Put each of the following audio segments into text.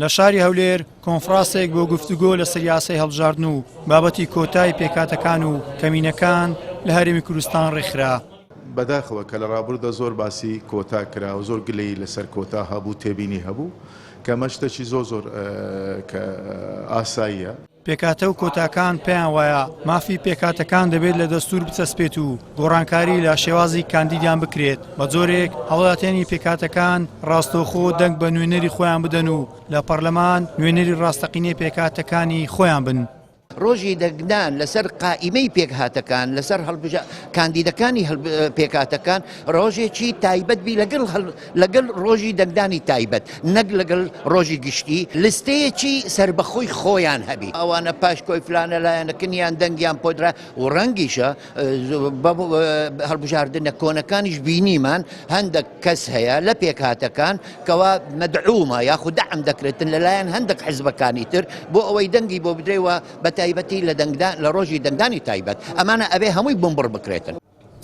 لە شاری هەولێر کۆنفراسێک بۆ گفتوگۆ لەسەر یاسای هەڵبژاردن و بابەتی کۆتای پێکهاتەکان و کەمینەکان لە هەرێمی کوردستان ڕێکخرا. بەداخەوە کە لە ڕابردوودا زۆر باسی کۆتا کرا و زۆر گلەیی لەسەر کۆتا هەبوو، تێبینی هەبوو، کە ئەمە شتێکی زۆر زۆر کە ئاساییە. پێکهاتە و کۆتاکان پێیان وایە مافی پێکهاتەکان دەبێت لە دەستوور بچەسپێت و گۆڕانکاری لە شێوازی کاندیدیان بکرێت بە جۆرێک هاوڵاتیانی پێکهاتەکان ڕاستەوخۆ دەنگ بە نوێنەری خۆیان بدەن و لە پەرلەمان نوێنەری ڕاستەقینەی پێکهاتەکانی خۆیان بن. ڕۆژی دەنگدان لەسەر قائیمەی پێکهاتەکان، لەسەر هەڵبژا کاندیدەکانی پێکهاتەکان ڕۆژێکی تایبەت بی لەگەڵ لەگەڵ ڕۆژی دەنگدانی تایبەت نەک لەگەڵ ڕۆژی گشتی لستەیەکی سەربەخۆی خۆیان هەبی ئەوانە پاشکۆی فلانە لایەنەکنیان دەنگیان پۆدرا و ڕەنگیشە هەڵبژاردنە کۆنەکانیش بینیمان هەندێک کەس هەیە لە پێکهاتەکان کەوا مەدعومە یاخود دەعم دەکرێتن لەلایەن هەندێک حزبەکانی تر بۆ ئەوەی دەنگی بۆ بدرێ و بە تایبەتی لە دەنگدان لە ڕۆژی دەنگدانی تایبەت ئەمانە ئەبێ هەمووی بنبڕ بکرێتن.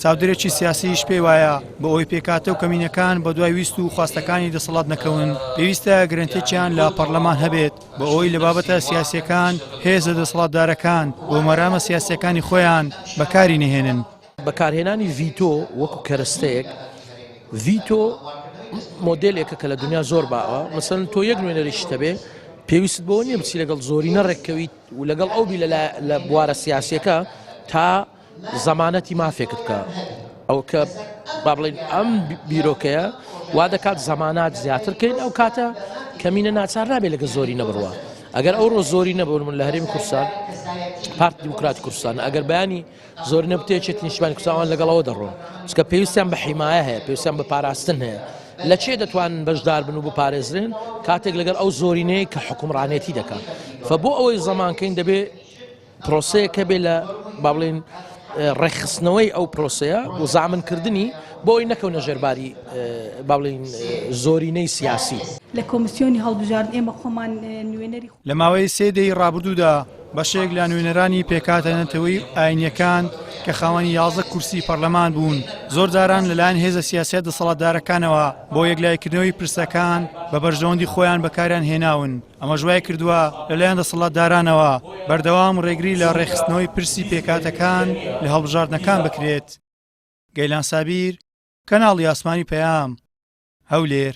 چاودێرێکی سیاسیش پێی وایە بۆ ئەوەی پێکهاتە و کەمینەکان بەدوای ویست و خواستەکانی دەسەڵات نەکەون، پێویستە گرەنتییەکیان لە پەڕلەمان هەبێت بۆ ئەوەی لە بابەتە سیاسییەکان هێزە دەسەڵاتدارەکان بۆ مەرامە سیاسییەکانی خۆیان بەکاری نەهێنن. بەکارهێنانی ڤیتۆ وەکو کەرەستەیەک، ڤیتۆ مۆدێلێکە کە لە دنیا زۆر باوە، مەسەلەن تۆ یەک نوێنەریشت هەبێ پێویستت بەوە نییە بچی لەگەڵ زۆرینە ڕێککەویت و لەگەڵ ئەو بی لە بوارە سیاسیەکە تا زەمانەتی مافێکت بکە ئەو کە با بڵین ئەم بیرۆکەیە وا دەکات زەمانات زیاتر کەین ئەو کاتە کەمینە ناچار نابێت لەگە زۆری نەبڕوە ئەگەر ئەو ڕۆ زۆری نەبوون من لە هەرێمی کوردستان پارتی دیموکراتی کوردستان ئەگەر بەیانی زۆر نەبتێکێت نیشتمانی کوردستان لەگەڵەوە دەڕۆن چکە پێویستیان بە حیمایە هەیە پێویستیان بە پاراستن هەیە لە چێ دەتوانن بەشدار بن و بپارێزرێن کاتێک لەگەڵ ئەو زۆرینەیە کە حکومڕانێتی دەکات فە بۆ ئەوەی زەمانکەین دەبێ پرۆسەیەک هەبێ لە با بڵێین ڕێکخستنەوەی ئەو پرۆسەیە و زامنکردنی بۆ ئەوەی نەکەونە ژێرباری با بڵێین زۆرینەی سیاسی. لە کۆمسیۆنی هەڵبژاردن ئێمە خۆمان نوێنەری. لە ماوەی سێ دەیەی ڕابردوودا بەشێک لە نوێنەرانی پێکهاتە نەتەوەیی و ئایینییەکان کە خاوەنی 11 کورسی پەرلەمان بوون زۆر جاران لەلایەن هێزە سیاسییە دەسەڵاتدارەکانەوە بۆ یەکلاییکردنەوەی پرسەکان بە بەرژەوەندی خۆیان بەکاریان هێناون. ئەمەش وایکردووە لەلایەن دەسەڵاتدارانەوە بەردەوام ڕێگری لە ڕێکخستنەوەی پرسی پێکهاتەکان لە هەڵبژاردنەکان بکرێت. گەیلان سابیر، کەناڵی ئاسمانی پەیام، هەولێر.